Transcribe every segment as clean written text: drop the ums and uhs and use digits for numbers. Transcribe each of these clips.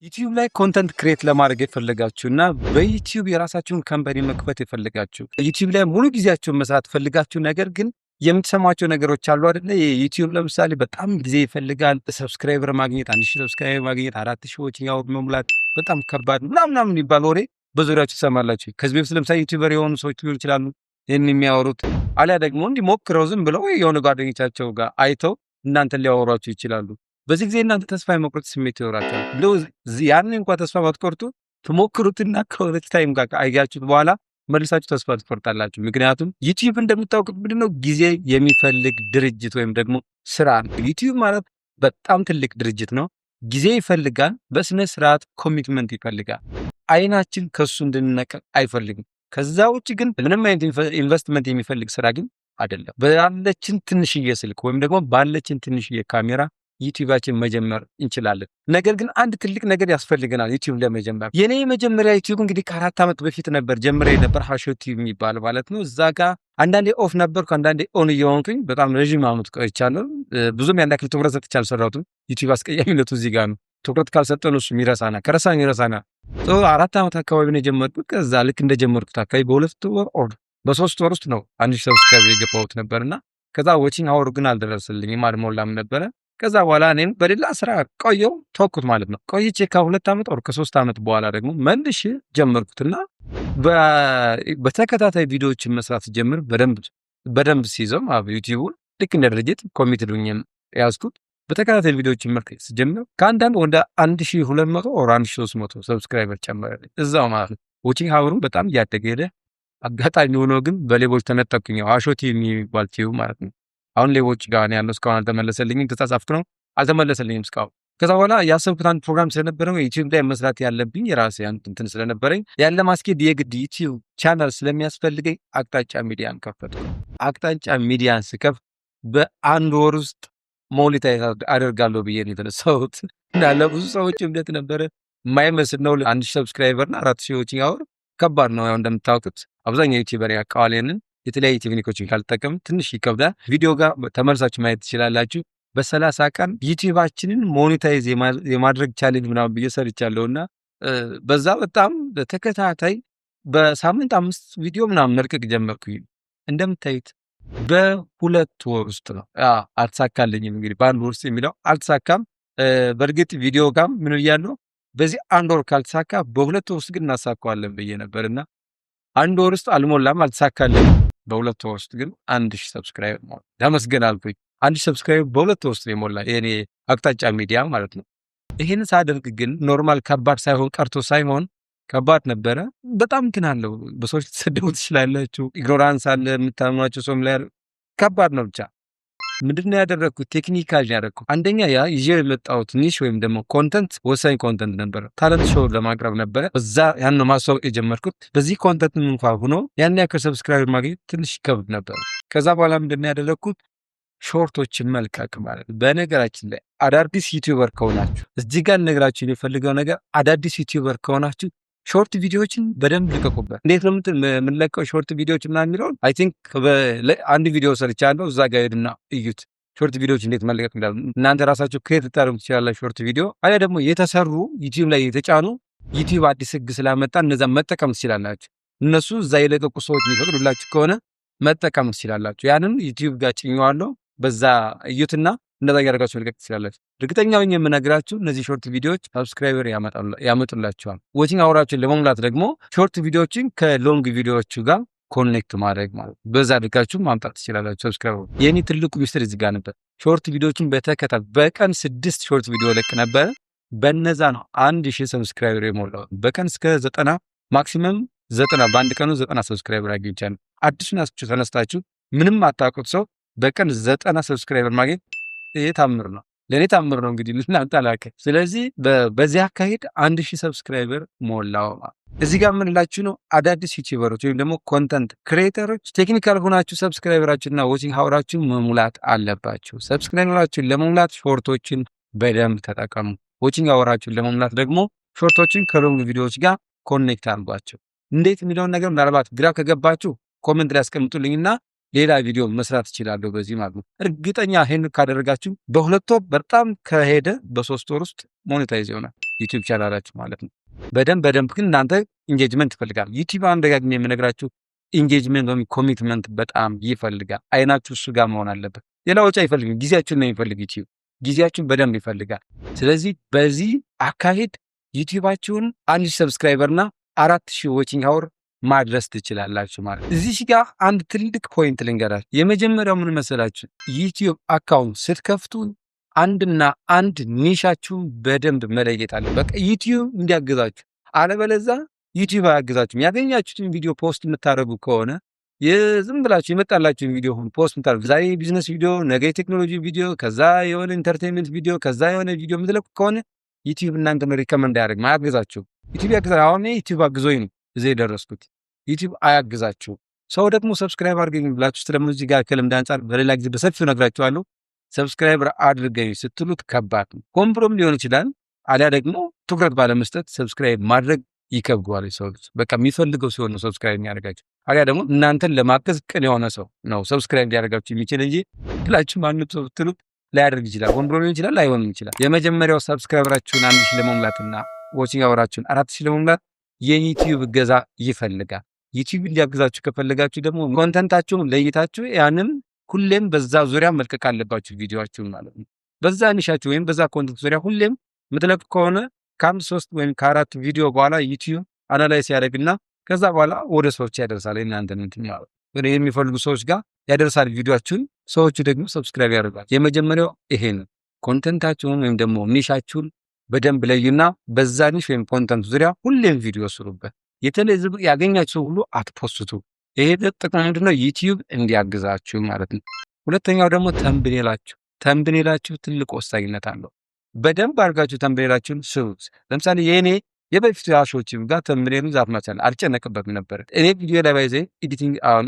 ዩቲዩብ ላይ content create ለማድረግ የፈለጋችሁ እና በዩቲዩብ የራሳችሁን company መክፈት የፈለጋችሁ፣ ዩቲዩብ ላይ ሙሉ ጊዜያችሁን መስራት ፈልጋችሁ ነገር ግን የምትሰሟቸው ነገሮች አሉ አይደለ? ዩቲዩብ ለምሳሌ በጣም ጊዜ ይፈልጋል። Subscriber ማግኘት፣ 1000 subscriber ማግኘት፣ 4000 watching hour መሙላት በጣም ከባድ ምናምን ምናምን የሚባል ወሬ በዙሪያችሁ ትሰማላችሁ። ከዚህ በፊት ለምሳሌ YouTuber የሆኑ ሰዎች ሊሆኑ ይችላሉ ይህን የሚያወሩት፣ አሊያ ደግሞ እንዲህ ሞክረው ዝም ብለው የሆነ ጓደኞቻቸው ጋር አይተው እናንተን ሊያወሯችሁ ይችላሉ። በዚህ ጊዜ እናንተ ተስፋ የመቁረጥ ስሜት ይኖራቸዋል። ብለው ያንን እንኳ ተስፋ ባትቆርጡ ትሞክሩትና ከሆነ time ጋር አያችሁት በኋላ መልሳችሁ ተስፋ ትቆርጣላችሁ። ምክንያቱም ዩቲዩብ እንደምታውቁት ምንድነው፣ ጊዜ የሚፈልግ ድርጅት ወይም ደግሞ ስራ ነው። ዩቲዩብ ማለት በጣም ትልቅ ድርጅት ነው። ጊዜ ይፈልጋል። በስነ ስርዓት commitment ይፈልጋል። አይናችን ከሱ እንድንነቀል አይፈልግም። ከዛ ውጭ ግን ምንም አይነት ኢንቨስትመንት የሚፈልግ ስራ ግን አይደለም። ባለችን ትንሽዬ ስልክ ወይም ደግሞ ባለችን ትንሽዬ ካሜራ ዩቲዩባችን መጀመር እንችላለን። ነገር ግን አንድ ትልቅ ነገር ያስፈልገናል ዩቲዩብ ለመጀመር። የኔ የመጀመሪያ ዩቲዩብ እንግዲህ ከ4 ዓመት በፊት ነበር ጀምሬ ነበር፣ ሀሾ ቲዩብ የሚባል ማለት ነው። እዛ ጋ አንዳንዴ off ነበርኩ፣ አንዳንዴ on እየሆንኩኝ በጣም ረዥም ዓመት ቆይቻለሁ። ብዙም ያን ያክል ትኩረት ሰጥቼ አልሰራሁትም። ዩቲዩብ አስቀያሚነቱ እዚህ ጋር ነው። ትኩረት ካልሰጠን እሱም ይረሳናል፣ ከረሳን ይረሳናል። 4 ዓመት አካባቢ ነው የጀመርኩት። ከዛ ልክ እንደጀመርኩት አካባቢ በ2 ወር or በ3 ወር ውስጥ ነው 1000 subscribe የገባሁት ነበርና ከዛ watching hour ግን አልደረሰልኝም፣ አልሞላም ነበረ። ከዛ በኋላ እኔም በሌላ ስራ ቆየው፣ ተወኩት ማለት ነው። ቆይቼ ከ2 ዓመት or ከ3 ዓመት በኋላ ደግሞ መልሼ ጀመርኩትና በተከታታይ ቪዲዮዎችን መስራት ጀምር፣ በደንብ በደንብ ሲይዘው ዩቲዩቡን ልክ እንደ ድርጅት committed ሆኜ ያዝኩት። በተከታታይ ቪዲዮዎችን መልቀቅ ስጀምር ከአንዳንድ ወደ 1200 or 1300 subscriber ጨመረልኝ እዛው ማለት ነው። Watching hour ኡም በጣም እያደገ ሄደ። አጋጣሚ ሆኖ ግን በሌቦች ተነጠቅኩኝ። አሾቲ የሚባል ቲዩብ ማለት ነው። አሁን ሌቦች ጋር ነው ያለው። እስካሁን አልተመለሰልኝም። ተጻጻፍኩ ነው፣ አልተመለሰልኝም እስካሁን። ከዛ በኋላ ያሰብኩት አንድ ፕሮግራም ስለነበረ ዩቲዩብ ላይ መስራት ያለብኝ የራሴ አንድ እንትን ስለነበረኝ ያን ለማስኬድ የግድ ዩቲዩብ ቻናል ስለሚያስፈልገኝ አቅጣጫ ሚዲያን ከፈትኩ። አቅጣጫ ሚዲያን ስከፍት በአንድ ወር ውስጥ monetize አደርጋለሁ ብዬ ነው የተነሳሁት እና ለብዙ ሰዎች እምነት ነበረ የማይመስል ነው። 1000 subscriber እና 4000 watching hour ከባድ ነው። ያው እንደምታውቁት አብዛኛው YouTuber ያውቀዋል ይሄንን። የተለያዩ ቴክኒኮችን ካልተጠቀም ትንሽ ይከብዳል። ቪዲዮ ጋር ተመልሳችሁ ማየት ትችላላችሁ። በ30 ቀን ዩቲዩባችንን monetize የማድረግ challenge ምናምን ብዬ ሰርቻለሁ እና በዛ በጣም በተከታታይ በሳምንት አምስት ቪዲዮ ምናምን መልቀቅ ጀመርኩኝ። እንደምታዩት በ2 ወር ውስጥ ነው። አልተሳካልኝም። እንግዲህ በአንድ ወር ውስጥ የሚለው አልተሳካም። በእርግጥ ቪዲዮ ጋም ምን ብያለሁ፣ በዚህ አንድ ወር ካልተሳካ በ2 ወር ውስጥ ግን እናሳካዋለን ብዬ ነበር እና አንድ ወር ውስጥ አልሞላም፣ አልተሳካልኝም። በ2 ወር ውስጥ ግን 1000 subscribe ተመስገን አልኩኝ። 1000 subscribe በ2 ወር ውስጥ ነው የሞላ የኔ አቅጣጫ ሚዲያ ማለት ነው። ይህን ሳደርግ ግን normal ከባድ ሳይሆን ቀርቶ ሳይሆን ከባድ ነበረ። በጣም እንትን አለው። በሰዎች ልትሰደቡ ትችላላችሁ። Ignorance አለ፣ የምታምኗቸው ሰውም ላይ ከባድ ነው። ብቻ ምንድነው ያደረግኩት? Technical ያደረግኩት አንደኛ ያ ይዤ የመጣሁት niche ወይም ደግሞ content ወሳኝ content ነበረ። Talent show ለማቅረብ ነበረ። በዛ ያን ነው ማስታወቅ የጀመርኩት። በዚህ content እንኳ ሆኖ ያን ያክል subscribe ማግኘት ትንሽ ይከብድ ነበር። ከዛ በኋላ ምንድነው ያደረግኩት? Short ኦችን መልቀቅ ማለት ነው። በነገራችን ላይ አዳዲስ YouTuber ከሆናችሁ፣ እዚህ ጋር ልነግራችሁ የሚፈልገው ነገር፣ አዳዲስ YouTuber ከሆናችሁ short ቪዲዮዎችን በደንብ ልቀቁበት። እንዴት ነው የምንለቀው short ቪዲዮዎች ምናምን የሚለውን I think አንድ ቪዲዮ ሰርቻለሁ። እዛ ጋር ሄድና እዩት። Short ቪዲዮዎች እንዴት መልቀቅ እንዳለ እናንተ ራሳችሁ create ልታደርጉ ትችላላችሁ። Short ቪዲዮ አሊያ ደግሞ የተሰሩ ዩቲዩብ ላይ የተጫኑ፣ ዩቲዩብ አዲስ ህግ ስላመጣ እነዛ መጠቀም ትችላላችሁ። እነሱ እዛ የለቀቁ ሰዎች የሚፈቅዱላችሁ ከሆነ መጠቀም ትችላላችሁ። ያንን ዩቲዩብ ጋር ጭኘዋለሁ። በዛ እዩትና እንደዛ እያደረጋችሁ መልቀቅ ትችላላችሁ። እርግጠኛ ሆኜ የምነግራችሁ እነዚህ short ቪዲዮዎች subscriber ያመጡላችኋል። Watching hour ኣችሁን ለመሙላት ደግሞ short ቪዲዮዎችን ከ long ቪዲዮዎቹ ጋር connect ማድረግ ማለት ነው። በዛ አድርጋችሁ ማምጣት ትችላላችሁ subscriber። የኔ ትልቁ ሚስጥር እዚህ ጋር ነበር። Short ቪዲዮዎችን በተከታታይ በቀን ስድስት short ቪዲዮ ለቅ ነበረ። በነዛ ነው 1000 subscriber የሞላው። በቀን እስከ 90፣ maximum 90፣ በአንድ ቀኑ 90 subscriber አግኝቻለሁ። አዲሱ ናችሁ ተነስታችሁ ምንም አታውቁት ሰው በቀን 90 subscriber ማግኘት ይሄ ታምር ነው። ለእኔ ታምር ነው፣ እንግዲህ ለእናንተ አላውቅም። ስለዚህ በዚህ አካሄድ 1000 subscriber ሞላው። እዚህ ጋር የምንላችሁ ነው፣ አዳዲስ YouTuber ኦች ወይም ደግሞ content creator ኦች technical ሆናችሁ subscriber ኣችሁና watching hour ኣችሁን መሙላት አለባችሁ። Subscriber ኣችሁን ለመሙላት short ኦችን በደንብ ተጠቀሙ። Watching hour ኣችሁን ለመሙላት ደግሞ short ኦችን ከ long ቪዲዮዎች ጋር connect አድርጓቸው። እንዴት የሚለውን ነገር ምናልባት ግራ ከገባችሁ comment ላይ አስቀምጡልኝና ሌላ ቪዲዮ መስራት እችላለሁ በዚህ ማለት ነው። እርግጠኛ ይሄን ካደረጋችሁ በ2 ወር፣ በጣም ከሄደ በ3 ወር ውስጥ monetize ይሆናል። ዩቲዩብ ቻናላችሁ ማለት ነው። በደንብ በደንብ ግን እናንተ engagement ይፈልጋል። ዩቲዩብ አንድ ደጋግሜ የምነግራችሁ engagement ወይም commitment በጣም ይፈልጋል። አይናችሁ እሱ ጋር መሆን አለበት። ሌላ ወጪ አይፈልግም። ጊዜያችሁን ነው የሚፈልግ ዩቲዩብ፣ ጊዜያችሁን በደንብ ይፈልጋል። ስለዚህ በዚህ አካሄድ ዩቲዩባችሁን 1000 subscriber እና 4000 watching hour ማድረስ ትችላላችሁ ማለት ነው። እዚህ ጋር አንድ ትልቅ point ልንገራችሁ። የመጀመሪያው ምን መሰላችሁ? ዩቲዩብ account ስትከፍቱ አንድና አንድ niche ኣችሁን በደንብ መለየት አለ። በቃ ዩቲዩብ እንዲያግዛችሁ፣ አለበለዛ ዩቲዩብ አያግዛችሁም። ያገኛችሁትን ቪዲዮ post የምታደርጉ ከሆነ፣ ዝም ብላችሁ የመጣላችሁን ቪዲዮ ሁሉ post የምታደርጉ፣ ዛሬ የቢዝነስ ቪዲዮ፣ ነገ የቴክኖሎጂ ቪዲዮ፣ ከዛ የሆነ entertainment ቪዲዮ፣ ከዛ የሆነ ቪዲዮ የምትለቁ ከሆነ ዩቲዩብ እናንተን recommend አያደርግም፣ አያግዛችሁም። ዩቲዩብ ያግዛል። አሁን ዩቲዩብ አግዞኝ ነው እዚህ የደረስኩት። ዩቲዩብ አያግዛችሁም። ሰው ደግሞ subscribe አድርገኝ ብላችሁ ስለምን እዚህ ጋር ከልምድ አንጻር በሌላ ጊዜ በሰፊው ነግራችኋለሁ። Subscribe አድርገኝ ስትሉት ከባድ ነው። ሆን ብሎም ሊሆን ይችላል፣ አሊያ ደግሞ ትኩረት ባለመስጠት subscribe ማድረግ ይከብደዋል። ሰው በቃ የሚፈልገው ሲሆን ነው subscribe የሚያደርጋቸው። አሊያ ደግሞ እናንተን ለማገዝ ቅን የሆነ ሰው ነው subscribe ሊያደርጋችሁ የሚችል እንጂ ብላችሁ ማንም ሰው ብትሉት ላያደርግ ይችላል። ሆን ብሎ ሊሆን ይችላል፣ ላይሆንም ይችላል። የመጀመሪያው subscriber ኣችሁን 1000 ለመሙላትና watching hour ኣችሁን 4000 ለመሙላት የዩቲዩብ እገዛ ይፈልጋል። ዩቲዩብ እንዲያግዛችሁ ከፈለጋችሁ ደግሞ content ኣችሁን ለይታችሁ ያንን ሁሌም በዛ ዙሪያ መልቀቅ አለባችሁ ቪዲዮአችሁን ማለት ነው። በዛ niche ኣችሁ ወይም በዛ content ዙሪያ ሁሌም የምትለቁ ከሆነ ከአንድ ሶስት ወይም ከአራት ቪዲዮ በኋላ ዩቲዩብ analyze ያደርግና ከዛ በኋላ ወደ ሰዎች ያደርሳል። እናንተን እንትን የሚፈልጉ ሰዎች ጋር ያደርሳል ቪዲዮአችሁን። ሰዎቹ ደግሞ subscribe ያደርጋል። የመጀመሪያው ይሄ ነው። Content ኣችሁን ወይም ደግሞ niche ኣችሁን በደንብ ለዩና በዛ niche ወይም content ዙሪያ ሁሌም ቪዲዮ ስሩበት። የተለየ ያገኛችሁ ሁሉ አት post ቱ። ይሄ ጥቅሙ ምንድነው? ዩቲዩብ እንዲያግዛችሁ ማለት ነው። ሁለተኛው ደግሞ thumbnail ኣችሁ ትልቅ ወሳኝነት አለው። በደንብ አድርጋችሁ thumbnail ኣችሁን ስሩት። ለምሳሌ የእኔ የበፊቱ ያሾች ጋር thumbnail ኡ ዛፍ ማቻል አልጨነቅበትም ነበር። እኔ ቪዲዮ ላይ ባይዜ editing፣ አሁን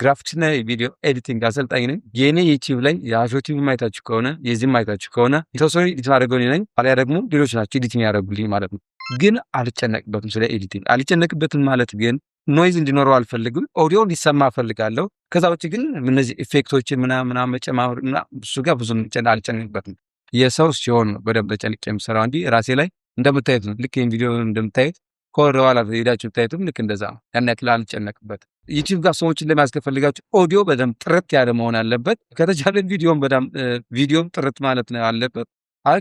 ግራፊክስ እና video editing አሰልጣኝ ነኝ። የእኔ ዩቲዩብ ላይ የአሾ ቲቪ ማየታችሁ ከሆነ፣ የዚህም ማየታችሁ ከሆነ የተወሰኑ edit ማድረገው እኔ ነኝ፣ አሊያ ደግሞ ሌሎች ናቸው editing ያደረጉልኝ ማለት ነው። ግን አልጨነቅበትም፣ ስለ editing አልጨነቅበትም ማለት ግን noise እንዲኖረው አልፈልግም። ኦዲዮ እንዲሰማ እፈልጋለሁ። ከዛ ውጭ ግን እነዚህ effect ኦችን ምናምን ምናምን መጨማመር እሱ ጋር ብዙ አልጨነቅበትም። የሰው ሲሆን ነው በደንብ ተጨንቄ የምሰራው እንጂ ራሴ ላይ እንደምታዩት ነው። ልክ ይህን ቪዲዮ እንደምታዩት ከወደ ኋላ ሄዳችሁ ብታዩትም ልክ እንደዛ ነው። ያን ያክል አልጨነቅበትም። ዩቲዩብ ጋር ሰዎችን ለማስገብ ፈልጋችሁ ኦዲዮ በደንብ ጥርት ያለ መሆን አለበት። ከተቻለ ቪዲዮም በደንብ ቪዲዮም ጥርት ማለት ነው አለበት።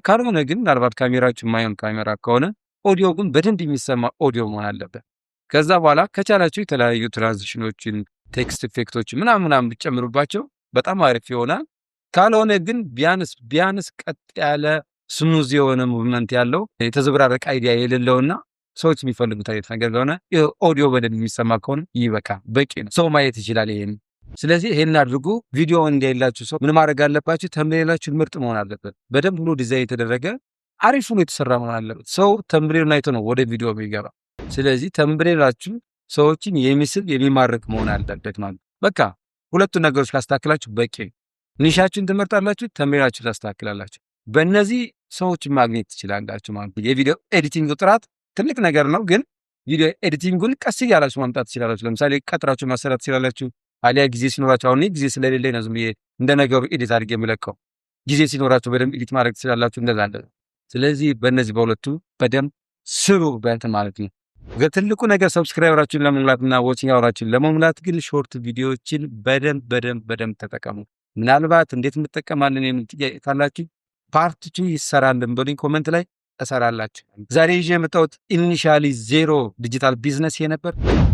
ካልሆነ ግን ምናልባት ካሜራችሁ የማይሆን ካሜራ ከሆነ ኦዲዮ ግን በደንብ የሚሰማ ኦዲዮ መሆን አለበት። ከዛ በኋላ ከቻላችሁ የተለያዩ transition ኦችን፣ text effect ኦችን ምናምን ምናምን ብትጨምሩባቸው በጣም አሪፍ ይሆናል። ካልሆነ ግን ቢያንስ ቢያንስ ቀጥ ያለ smooth የሆነ movement ያለው፣ የተዘበራረቀ idea የሌለውና ሰዎች የሚፈልጉት አይነት ነገር ከሆነ፣ ኦዲዮ በደንብ የሚሰማ ከሆነ ይበቃ፣ በቂ ነው። ሰው ማየት ይችላል ይሄን። ስለዚህ ይሄን አድርጉ። ቪዲዮ እንዲያይላችሁ ሰው ምን ማድረግ አለባችሁ? Thumbnail ኣችሁ ምርጥ መሆን አለበት። በደንብ ብሎ ዲዛይን የተደረገ አሪፍ ሆኖ የተሰራ መሆን አለበት። ሰው thumbnail ኡን አይቶ ነው ወደ ቪዲዮ የሚገባ። ስለዚህ thumbnail ኣችሁ ሰዎችን የሚስብ፣ የሚማርክ መሆን አለበት ማለት በቃ ሁለቱን ነገሮች ካስተካክላችሁ በቂ። Niche ኣችሁን ትመርጣላችሁ፣ thumbnail ኣችሁ ታስተካክላላችሁ። በእነዚህ ሰዎች ማግኘት ትችላላችሁ ማለት ነው። የ video editing ጥራት ትልቅ ነገር ነው፣ ግን video editing ኡን ቀስ እያላችሁ ማምጣት ትችላላችሁ። ለምሳሌ ቀጥራችሁ ማሰራት ትችላላችሁ። አሊያ ጊዜ ሲኖራችሁ፣ አሁን ጊዜ ስለሌለኝ ነው ዝም ብዬ እንደ ነገሩ edit አድርጌ የምለቀው። ጊዜ ሲኖራችሁ በደንብ edit ማድረግ ትችላላችሁ። እንደዛ አለ። ስለዚህ በእነዚህ በሁለቱ በደንብ ስሩበት ማለት ነው። ትልቁ ነገር subscriber ኣችሁን ለመሙላት እና watching hour ኣችሁን ለመሙላት ግን short ቪዲዮዎችን በደንብ በደንብ በደንብ ተጠቀሙ። ምናልባት እንዴት እንጠቀማለን የሚል ጥያቄ ካላችሁ part 2 ይሰራልን በሉኝ፣ comment ላይ እሰራላችሁ። ዛሬ ይዤ የመጣሁት initially zero digital business የነበር